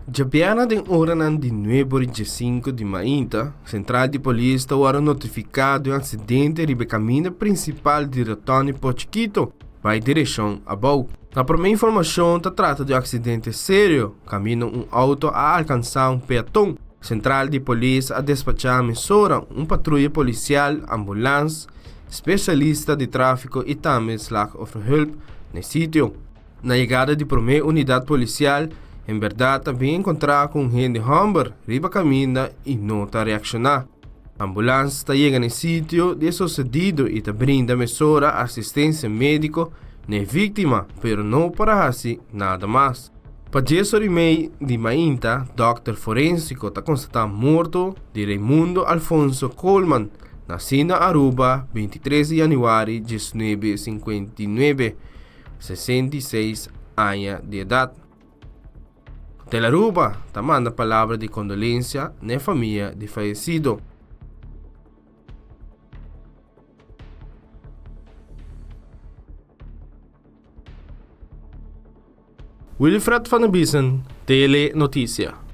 Djabièrnè den oranan di nuebe ora i diesinku di mainta, sentral di polis ta wòrdu notifiká di un aksidente riba e kaminda prinsipal di Rotòni Pochiquito bai direkshon abou. Na promé informashon ta trata di un aksidente serio kaminda un outo a alkansá un peaton. Sentral di polis a despachá mesora un patruya polisial, ambulans, spesialista di tráfiko i tambe slachtofferhulp na e sitio. Na yegada di promé unidat polisial, en bèrdat ta bin enkontrá ku un hende hòmber riba kaminda i no ta reakshoná. Ambulans ta yega na e sitio di e sosedido i ta brinda mesora asistensia médiko na e víktima, pero no por a hasi nada mas. Pa dies ora i mei di mainta, dòkter forénsiko ta konstatá morto di Raimundo Alfonso Koolman, nasí na Aruba 23 di yanüari 1959. 66 aña di edat. Hotel Aruba ta manda palabra di kondolensia na e famia di fayesido. Wilfred van der Biesen, Tele Noticia.